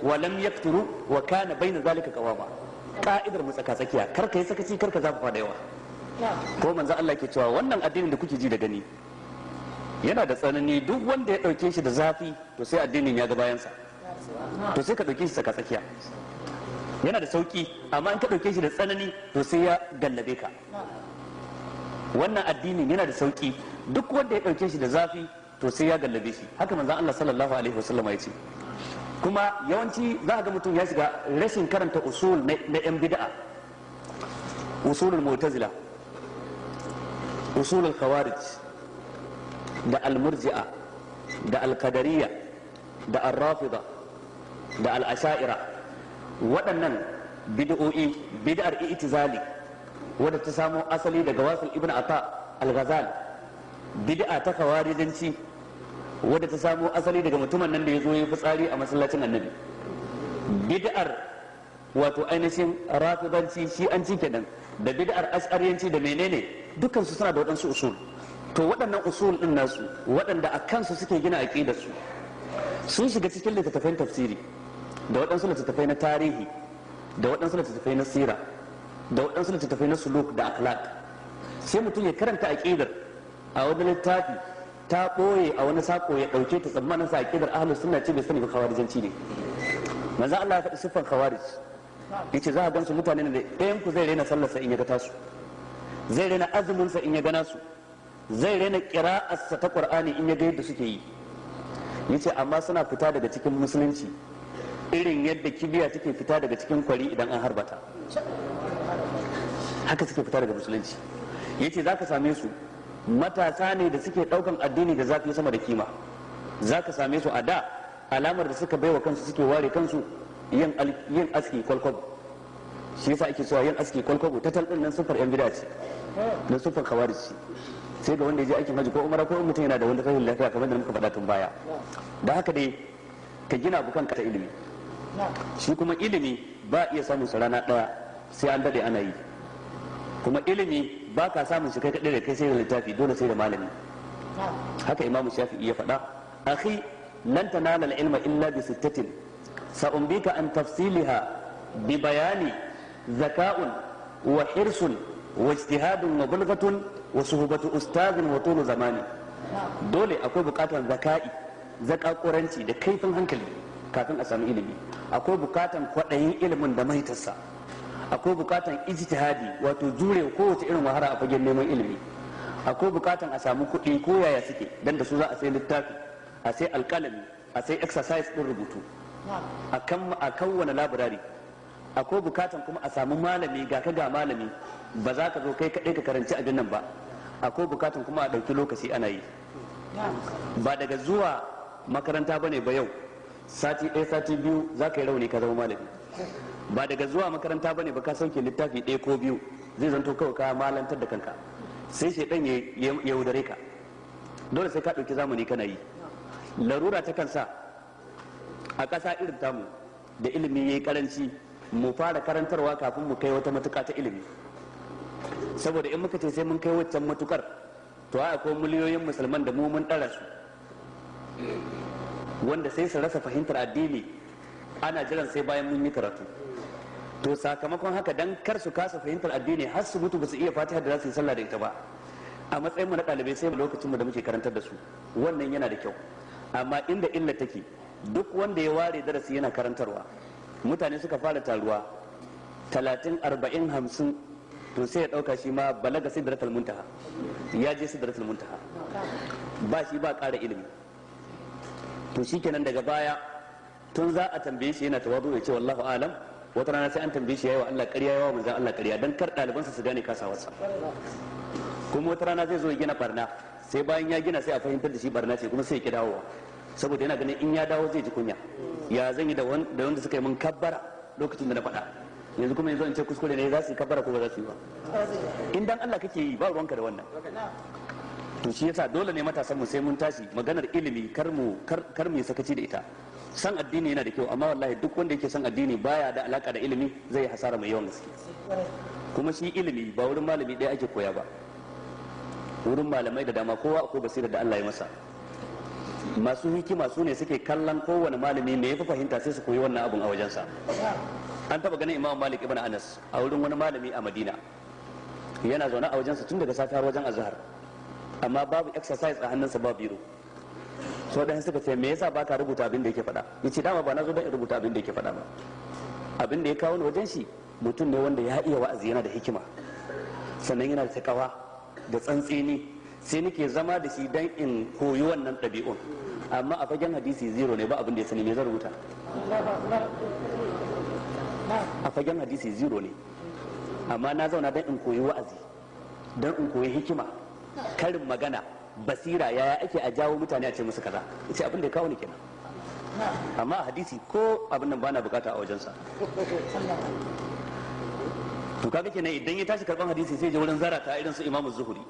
wa lam yakturu wa kana baina zalika qawama. Ka'idar mu tsaka tsakiya, kar ka yi sakaci, kar ka zafafa da yawa. Ko manzo Allah ke cewa wannan addinin da kuke ji da gani yana da tsanani, duk wanda ya dauke shi da zafi to sai addinin ya ga bayansa. To sai ka dauke shi tsaka tsakiya, yana da sauki, amma in ka dauke shi da tsanani to sai ya gallabe ka. Wannan addinin yana da sauki, duk wanda ya dauke shi da zafi to sai ya gallabe shi. Haka manzon Allah sallallahu alaihi wasallam ya ce. Kuma yawanci za ga mutum ya shiga rashin karanta usul na yan bid'a, usulul mu'tazila, usulul khawarij, da al-murji'a, da al-qadariyya, da ar-rafida, da al-asha'ira. Waɗannan bid'o'i, bid'ar i'tizali wadda ta samo asali daga Wasil ibn Ata al-Ghazali, bid'a ta khawarijanci wadda ta samo asali daga mutumin nan da ya zo ya fitsari a masallacin Annabi, bid'ar wato ainihin rafidanci, shi'anci kenan, da bid'ar ash'ariyanci da menene, dukkan su suna da waɗansu usul. To waɗannan usul din nasu, waɗanda a kansu suke gina aqidar su, sun shiga cikin littattafan tafsiri, da waɗansu littattafai na tarihi, da waɗansu littattafai na sira, da waɗansu littattafai na suluk da akhlaq. Sai mutum ya karanta aqidar a wani littafi, ta ɓoye a wani sako, ya ɗauke ta tsammanin sa aqidar ahlus sunna ce, bai sani ba khawarijanci ne. Manzo Allah ya faɗi siffan khawarij, yace za a gansu mutane ne da ɗayan ku zai rena sallarsa in ya ga tasu, zai rena azumin sa in ya ga nasu, zai rena qira'arsa ta Qur'ani in ya ga yadda suke yi. Yace amma suna fita daga cikin musulunci irin yadda kibiya take fita daga cikin kwari idan an harbata, haka suke fita daga musulunci. Yace zaka same su matasa ne da suke daukan addini da zafi sama da kima. Zaka same su a da alamar da suka baiwa kansu suke ware kansu yin aski kwalkwabo. Shi yasa ake cewa yin aski kwalkwabo ta talɗin nan sufar yan bid'a ce, na sufar khawarij ce. Sai ga wanda ya je aikin haji ko umara, ko mutum yana da wanda rashin lafiya kamar da muka faɗa tun baya. Da haka dai ka gina abu kanka ta ilimi. Shi kuma ilimi ba iya samun sa rana ɗaya, sai an daɗe ana yi. Kuma ilimi ba ka samun shi kai kaɗai da kai sai da littafi, dole sai da malami. Haka Imamu Shafi'i ya faɗa: akhi lan tanala al-ilma illa bi sittatin sa'umbika an tafsiliha bi bayani zaka'un wa hirsun wa ijtihadun wa bulghatun wa suhbatu ustadin wa tulu zamani. Dole akwai bukatar zaka'i, zakakuranci da kaifin hankali kafin a sami ilimi. Akwai bukatan kwaɗayin ilimin da maitarsa. Akwai bukatan ijtihadi, wato jure kowace irin wahala a fagen neman ilimi. Akwai bukatan a samu kuɗi ko yaya suke, dan da su za a sai littafi, a sai alƙalami, a sai exercise ɗin rubutu, a kawwana labirari. Akwai bukatan kuma a samu malami, ga ka ga malami, ba za ka zo kai kaɗai ka karanci abin nan ba. Akwai bukatan kuma a ɗauki lokaci ana yi, ba daga zuwa makaranta bane ba yau sati ɗaya sati biyu za ka yi rauni ka zama malami. Ba daga zuwa makaranta bane ba ka sauke littafi ɗaya ko biyu zai zanto kawai ka malantar da kanka, sai shaidan ya yaudare ka. Dole sai ka ɗauki zamani kana yi. Larura ta kansa a ƙasa irin tamu da ilimi ya yi karanci, mu fara karantarwa kafin mu kai wata matuƙa ta ilimi. Saboda in muka ce sai mun kai waccan matukar, to ai akwai miliyoyin musulman da mu mun ɗara su, wanda sai su rasa fahimtar addini, ana jiran sai bayan mun yi karatu. To sakamakon haka, dan kar su kasa fahimtar addini har su mutu ba su iya fatiha da za su yi sallah da ita ba, a matsayin mu na ɗalibai sai lokacin mu da muke karantar da su, wannan yana da kyau. Amma inda illa take, duk wanda ya ware darasi yana karantarwa, mutane suka fara taruwa 30, 40, 50, to sai ya ɗauka shi ma balaga sidratul muntaha, ya je sidratul muntaha, ba shi ba ƙara ilimi. To shikenan daga baya tun za a tambaye shi yana tawazu ya ce wallahu alam, wata rana sai an tambaye shi yayi wa Allah ƙarya, yayi wa manzon Allah ƙarya, dan kar ɗalibansa su gane kasawarsa. Kuma wata rana zai zo ya gina barna, sai bayan ya gina sai a fahimtar da shi barna ce, kuma sai ya ki dawowa, saboda yana ganin in ya dawo zai ji kunya. Ya zan yi da wanda suka yi mun kabbara lokacin da na faɗa, yanzu kuma yanzu in ce kuskure ne, za su yi kabbara ko ba za su yi ba? In dan Allah kake yi, ba ruwanka da wannan. To shi yasa dole ne matasan mu sai mun tashi maganar ilimi, kar mu kar mu sakaci da ita. San addini yana da kyau, amma wallahi duk wanda yake san addini baya da alaka da ilimi zai yi hasara mai yawan gaske. Kuma shi ilimi ba wurin malami ɗaya ake koya ba, wurin malamai da dama, kowa akwai basira da Allah ya masa. Masu hikima su ne suke kallon kowane malami me yafi fahimta sai su koyi wannan abun a wajensa. An taba ganin Imam Malik ibn Anas a wurin wani malami a Madina, yana zaune a wajensa tun daga safe har wajen azhar, amma babu exercise a hannunsa, ba biro. So dan suka ce, me yasa baka rubuta abin da yake faɗa? Yace, dama ba na zo don in rubuta abin da yake faɗa ba. Abin da ya kawo ni wajen shi, mutum ne wanda ya iya wa'azi, yana da hikima, sannan yana da takawa da tsantseni, sai nake zama da shi dan in koyi wannan ɗabi'un. Amma a fagen hadisi zero ne, ba abin da ya sani, me zan rubuta? A fagen hadisi zero ne, amma na zauna dan in koyi wa'azi, dan in koyi hikima, karin magana, basira, yaya ake a jawo mutane a ce musu kaza. Ce abin da ya kawo ni kenan. Amma a hadisi ko abin nan bana bukata a wajensa. To kaga kenan idan ya tashi karban hadisi sai je wurin zarata irin su Imam Zuhuri,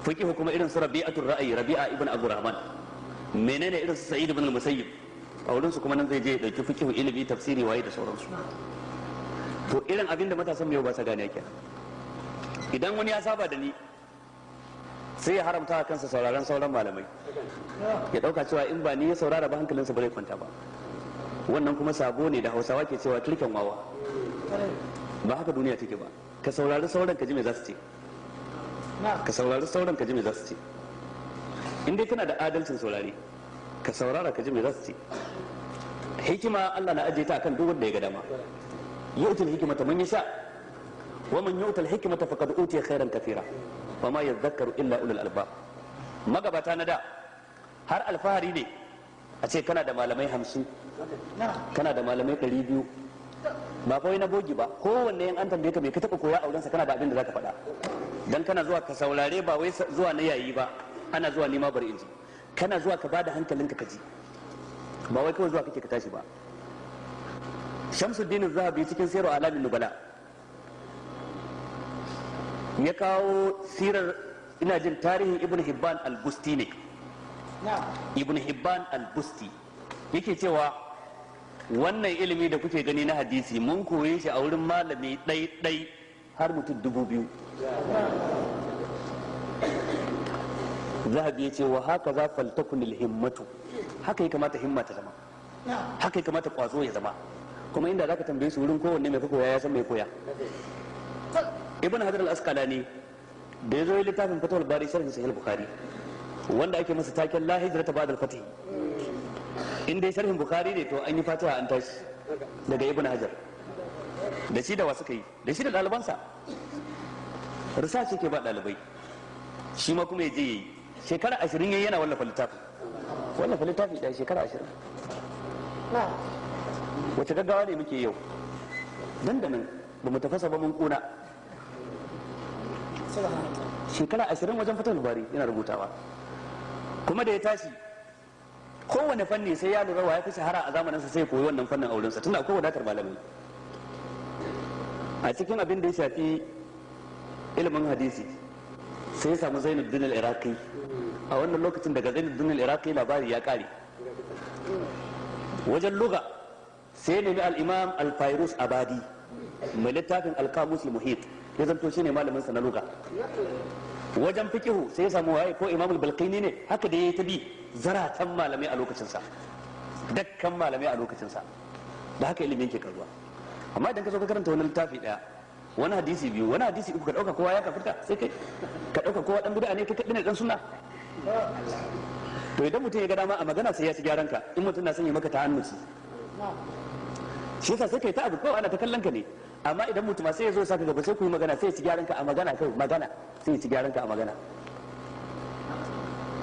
fiqh kuma irin su Rabi'atul Ra'ayi, Rabi'a ibn Abdurrahman, menene irin su Sa'id ibn al-Musayyib, a wurin su kuma nan zai je ya dauki fiqh, ilimi, tafsiri, waye da sauransu. To irin abin da matasan yau ba sa gane kenan. Idan wani ya saba da ni sai ya haramta wa kansa sauraron sauran malamai, ya dauka cewa in ba ni ya saurara ba hankalinsa ba zai kwanta ba. Wannan kuma sabo ne da Hausawa ke cewa turken wawa. Ba haka duniya take ba. Ka saurari sauran ka ji me za su ce. Ka saurari sauran ka ji me za su ce. In dai kana da adalcin saurari, ka saurara ka ji me za su ce. Hikima Allah na ajiye ta akan duk wanda ya ga dama. Yu'til hikmata man yasha wa man yu'tal hikmata faqad utiya khairan kathira wa ma yadhakkaru illa ulul albab. Magabata na da har alfahari ne a ce kana da malamai 50, kana da malamai 200, ba kawai na bogi ba. Kowanne in an tambaye ka me ka taba koya a wurinsa, kana da abin da zaka faɗa. Dan kana zuwa ka saurare, ba wai zuwa na yayi ba, ana zuwa nema bari inji, kana zuwa ka bada hankalinka ka ji, ba wai kawai zuwa kake ka tashi ba. Shamsuddin Zahabi cikin Siru Alamin Nubala ya kawo sirar, ina jin tarihin Ibn Hibban al-Busti ne. Ibn Hibban al-Busti yake cewa wannan ilimi da kuke gani na hadisi mun koye shi a wurin malami ɗai-ɗai har mutum 2000. Zahabi ya ce wa haka za faltakun himmatu, haka ya kamata himma ta zama, haka ya kamata kwazo ya zama. Kuma inda zaka tambaye su wurin kowanne mai koya, ya san mai koya. Ibn Hajar al-Asqalani da ya zo littafin Fatahul Bari sharhin Sahih Bukhari, wanda ake masa taken la hijrata ba'da al-fath, in dai sharhin Bukhari ne to an yi fatiha an tashi daga Ibn Hajar. Da shi da wa suka yi? Da shi da ɗalibansa. Research yake ba ɗalibai, shi ma kuma ya je yayi shekara 20 yayi yana wallafa littafin, wallafa littafi da shekara 20. Wace gaggawa ne muke yau? Dandanan ba mu tafasa ba mun kuna. Shekara 20 wajen Fatahul Bari yana rubutawa. Kuma da ya tashi kowane fanni sai ya lura wa ya fi shahara a zamaninsa sai ya koyi wannan fannin aurensa, tunda akwai wadatar malamai. A cikin abin da ya shafi ilimin hadisi sai ya samu Zainuddin al-Iraqi. A wannan lokacin daga Zainuddin al-Iraqi labari ya kare. Wajen lugha sai ya nemi al-Imam al-Fairuz Abadi mai littafin al-Qamus al-Muhit, ya zanto shine malamin sa na lugha. Wajen fiqihu sai ya samu waye ko Imam al-Balqini ne, haka da yayi ta bi zaratan malamai a lokacin sa, dakkan malamai a lokacin sa, da haka ilimin yake karuwa. Amma idan ka zo ka karanta wani littafi daya, wani hadisi biyu, wani hadisi uku, ka dauka kowa ya kafirta, sai kai ka dauka kowa dan bid'a ne, kai kadai ne dan sunna. To idan mutum ya ga dama a magana sai ya ci gyaran ka, in mutum na son ya maka ta'annuci, shi yasa sai kai ta abu kawai ana ta kallon ka ne. Amma idan mutum sai ya zo saka gaba sai ku yi magana, sai ya ci gyaran ka a magana, kai magana sai ya ci gyaran ka a magana.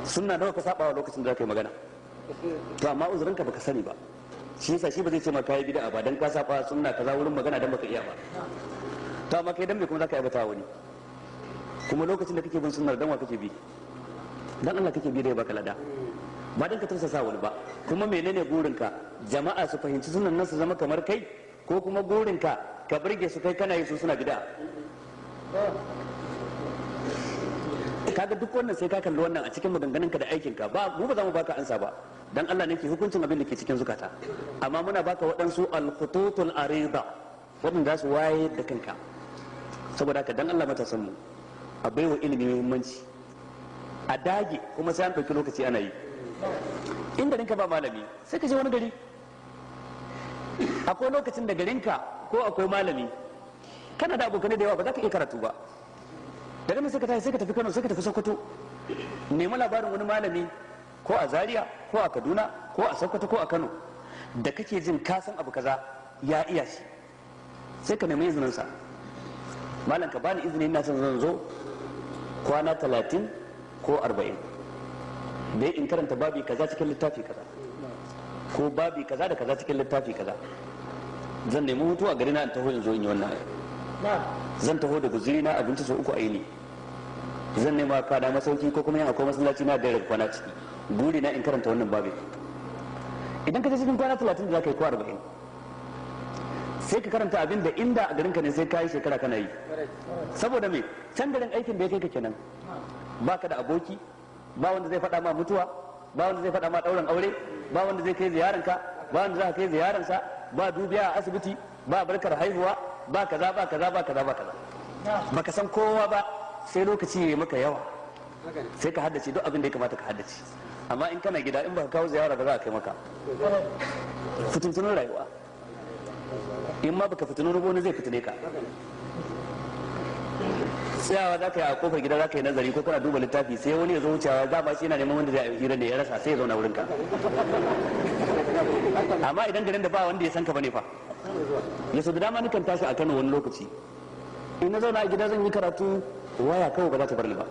Sunna nawa ka saba wa lokacin da zaka yi magana? To amma uzurinka baka sani ba, shi yasa shi ba zai ce ma kai bid'a ba dan ka saba sunna kaza wurin magana dan baka iya ba. To amma kai dan me kuma zaka aibata wani? Kuma lokacin da kake bin sunnar dan wa kake bi? Dan Allah kake bi da ya baka lada, ba dan ka tursasa wani ba. Kuma menene burinka? Jama'a su fahimci sunan nan su zama kamar kai, ko kuma burinka ka burge su kai kana yi su suna bid'a? Kaga duk wannan sai ka kalli wannan a cikin maganganunka da aikinka. Ba mu ba za mu baka ansa ba, dan Allah ne ke hukuncin abin da ke cikin zukata. Amma muna baka waɗansu al-khututul arida waɗanda za su waye da kanka. Saboda haka dan Allah matasan mu a baiwa ilimi muhimmanci, a dage, kuma sai an ɗauki lokaci ana yi. In garinka ba malami sai ka je wani gari. Akwai lokacin da garinka ko akwai malami, kana da abokanai da yawa, ba za ka iya karatu ba. Daga nan sai ka tafi, sai ka tafi Kano, sai ka tafi Sokoto, nemi labarin wani malami ko a Zaria ko a Kaduna ko a Sokoto ko a Kano da kake jin ka san abu kaza ya iya shi, sai ka nemi izinin sa. Malam, ka bani izini, ina son zan zo kwana 30 ko 40 dai in karanta babi kaza cikin littafi kaza, ko babi kaza da kaza cikin littafi kaza. Zan nemi hutu a garina in taho in zo in yi wannan. Zan taho da guzuri na, abinci sau uku a yini. Zan nema kada masauki ko kuma yin akwai masallaci na gaira kwana ciki. Buri na in karanta wannan babi. Idan ka je cikin kwana 30 da za ka yi ko 40, sai ka karanta abin da inda a garinka ne sai ka yi shekara kana yi. Saboda me? Can garin aikin da ya kai ka kenan. Baka da aboki, ba wanda zai faɗa ma mutuwa, ba wanda zai faɗa ma ɗaurin aure, ba wanda zai kai ziyaranka, ba wanda za ka kai ziyaransa, ba dubiya a asibiti, ba barkar haihuwa, ba kaza, ba kaza, ba kaza, ba kaza. Baka san kowa ba, sai lokaci ya yi maka yawa, sai ka haddace duk abin da ya kamata ka haddace. Amma in kana gida, in baka kawo ziyara ba, za a kai maka fitintunin rayuwa. In ma baka fitinu wani zai fitine ka. Tsayawa za ka yi a kofar gida za ka yi nazari ko kana duba littafi, sai wani ya zo wucewa, za ba shi yana neman wanda zai yi hira da ya rasa, sai ya zauna wurinka. Amma idan garin da ba wanda ya san ka bane fa? Ya so da dama nukan tashi a Kano wani lokaci, in na zauna a gida zan yi karatu, waya kawai ba za ta bar ni ba.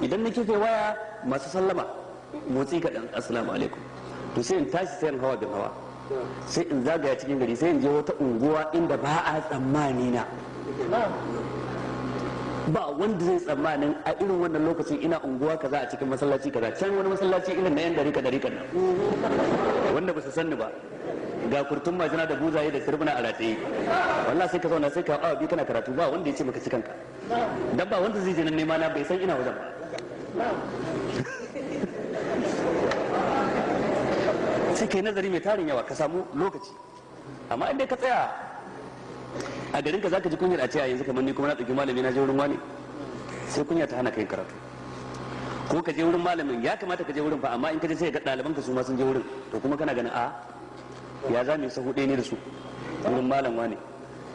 Idan na kife waya, masu sallama, motsi kaɗan, assalamu alaikum. To sai in tashi, sai in hawa bin hawa, sai in zagaya cikin gari, sai in je wata unguwa inda ba a tsammani na. Ba wanda zai tsammanin a irin wannan lokacin ina unguwa kaza a cikin masallaci kaza, can wani masallaci irin na yan dariƙa dariƙan nan wanda ba su sanni ba, ga kurtun majina da buzaye da sirbuna a rataye. Wallahi sai ka zauna, sai ka awa 2 kana karatu, ba wanda ya ce maka ci kanka, dan ba wanda zai je nan nema na, bai san ina wajen ba. Sai kai nazari mai tarin yawa, ka samu lokaci. Amma in dai ka tsaya a garin ka, zaka ji kunyar a ce a yanzu kamar ni kuma na ɗauki malami na je wurin wani, sai kunya ta hana kai karatu. Ko ka je wurin malamin, ya kamata ka je wurin fa, amma in ka je sai ga ɗaliban ka su ma sun je wurin, to kuma kana ganin a ya za mu yi sahu ɗaya ne da su wurin malam wani?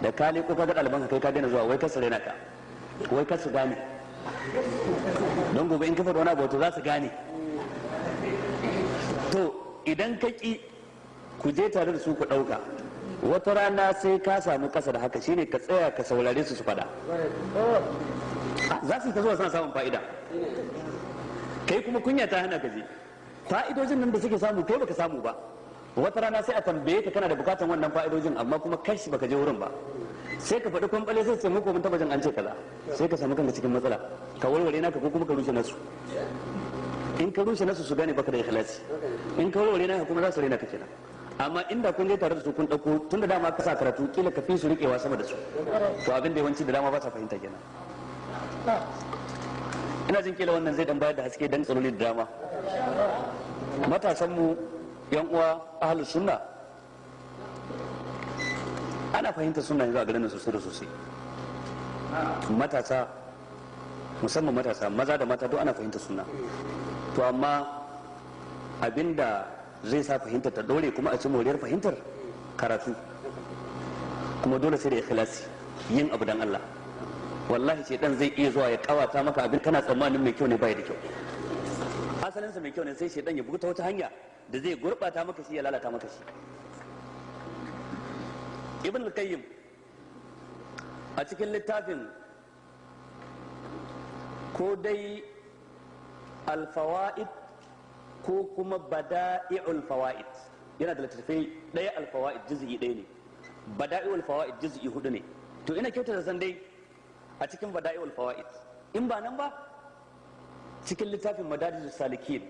Da ka leko ka ga ɗaliban ka, kai ka daina zuwa, wai ka su raina ka, wai ka su gane, don gobe in ka faɗi wani abu to za su gane. To idan ka ƙi ku je tare da su ku ɗauka, wata rana sai ka samu ƙasa da haka. Shine ka tsaya ka saurare su su faɗa, za su yi ta zuwa suna samun fa'ida, kai kuma kunya ta hana ka je. Fa'idojin nan da suke samu kai baka samu ba. Wata rana sai a tambaye ka, kana da bukatan wannan fa'idojin, amma kuma kashi baka je wurin ba, sai ka faɗi kwamɓale, sai ce muku mun taɓa jin an ce kaza. Sai ka samu kanka cikin matsala, ka warware naka ko kuma ka rushe nasu. In ka rushe nasu, su gane baka da ikhlasi. In ka warware naka kuma, za su raina ka kenan. Amma inda kun je tare da su kun ɗauko, tun da dama ka sa karatu, kila ka fi su riƙewa sama da su. To abin da yawanci da dama ba sa fahimta kenan. Ina jin kila wannan zai dan bayar da haske dan tsaloli da dama. Matasan mu, yan uwa ahlus sunna, ana fahimta sunna yanzu a garin nan sosai da sosai. Matasa, musamman matasa maza da mata, duk ana fahimta sunna. To amma abinda zai sa fahimtar ta dore kuma a ci moriyar fahimtar, karatu. Kuma dole sai da ikhlasi, yin abu dan Allah. Wallahi ce dan zai iya zuwa ya kawata maka abin kana tsammanin mai kyau ne, bai da kyau. Asalinsa mai kyau ne, sai shedan ya buga ta wata hanya da zai gurbata maka shi, ya lalata maka shi. Ibn al-Qayyim a cikin littafin ko dai Al-Fawaid ko kuma Bada'i'ul Fawaid, yana da littattafai, ɗaya Al-Fawaid juz'i ɗaya ne, Bada'i'ul Fawaid juz'i hudu ne. To ina kyautata san dai a cikin Bada'i'ul Fawaid, in ba nan ba cikin littafin Madarijus Salikin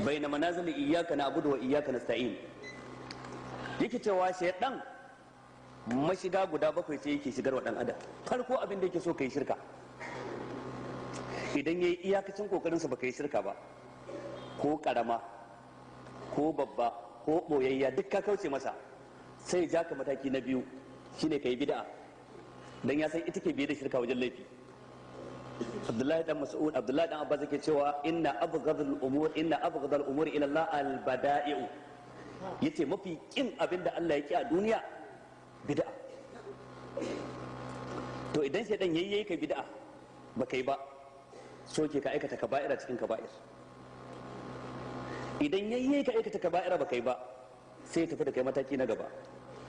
baina manazil iyyaka na'budu wa iyyaka nasta'in, yake cewa shaydan mashiga guda bakwai ce yake shigar wa dan adam. Farko abin da yake so, kai shirka. Idan yayi iyakacin kokarin sa baka yi shirka ba, ko karama ko babba ko boyayya, duk ka kauce masa, sai ya ja ka mataki na biyu, shine kai bid'a, dan ya san ita ke biye da shirka wajen laifi. Abdullahi dan Mas'ud, Abdullahi dan Abbas yake cewa inna abghadul umur, inna abghadul umur ila Allah al bada'i'u. Yace mafi kin abinda Allah ya ki a duniya bid'a. To idan shaydan yayi kai bid'a baka yi ba, so ke ka aikata kaba'ira cikin kaba'ir. Idan yayi ka aikata kaba'ira baka yi ba, sai ya tafi da kai mataki na gaba,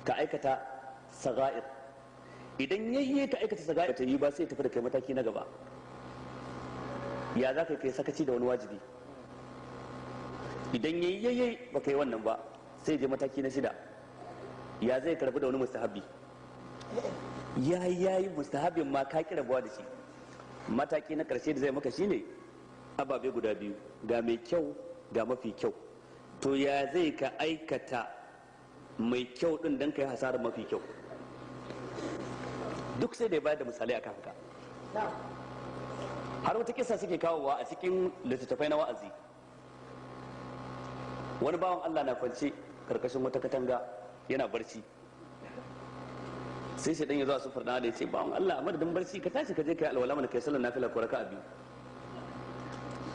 ka aikata saga'ir. Idan yayi ka aikata saga'ir ta yi ba, sai ya tafi da kai mataki na gaba. Ya za ka kai sakaci da wani wajibi? Idan yayi baka yi wannan ba, sai je mataki na shida. Ya zai karbi da wani mustahabi? Yayi mustahabin ma ka kira buwa da shi. Mataki na karshe da zai maka shine ababe guda biyu, ga mai kyau ga mafi kyau. To ya zai ka aikata mai kyau din dan kai hasarar mafi kyau? Duk sai da ya bayar da misalai akan haka. Har wata kisa suke kawowa a cikin littattafai na wa'azi. Wani bawan Allah na kwance karkashin wata katanga yana barci. Sai shi dan ya zo a sufar da ya ce, bawan Allah, a madadin barci ka tashi ka je kai alwala mana kai sallar nafila ko raka'a biyu.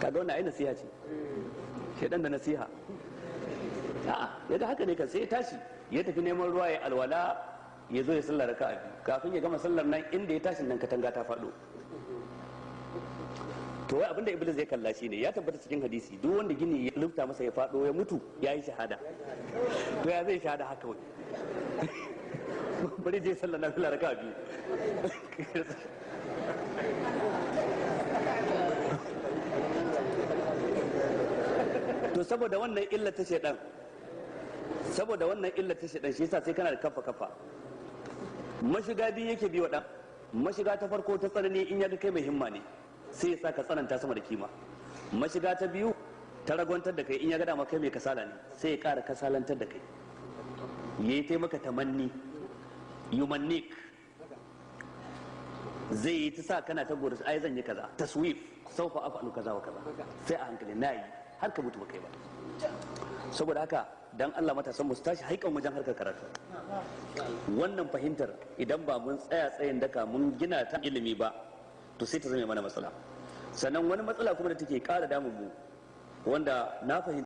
Kaga wannan ai nasiha ce. Shedan da nasiha. A'a, yaga haka ne kan sai ya tashi ya tafi neman ruwa ya alwala, ya zo ya sallar raka'a biyu. Kafin ya gama sallar nan inda ya tashi nan katanga ta faɗo. To wai abinda Iblis zai kalla shine ya tabbata cikin hadisi, duk wanda gini ya lufta masa ya faɗo ya mutu ya yi shahada. To ya zai shahada haka wai? Bari je sallar nafila raka'a biyu. To saboda wannan illa ta shedan, saboda wannan illa ta shedan shi yasa sai kana da kafa kafa. Mashiga biyu yake bi wa dan. Mashiga ta farko ta tsanani, in ya ga kai mai himma ne sai ya sa ka tsananta sama da kima. Mashiga ta biyu ta ragwantar da kai, in ya ga dama kai mai kasala ne sai ya ƙara kasalantar da kai. Yayi taimaka tamanni, yumannik, zai yi ta sa kana ta gori, ai zan yi kaza, taswif, saufa af'alu kaza wa kaza, sai a hankali nayi har ka mutu ba kai ba. Saboda haka dan Allah matasan mu su tashi haikan wajen harkar karatu. Wannan fahimtar idan ba mun tsaya tsayin daka mun gina ta ilimi ba, to sai ta zame mana matsala. Sannan wani matsala kuma da take ƙara damun mu, wanda na fahimci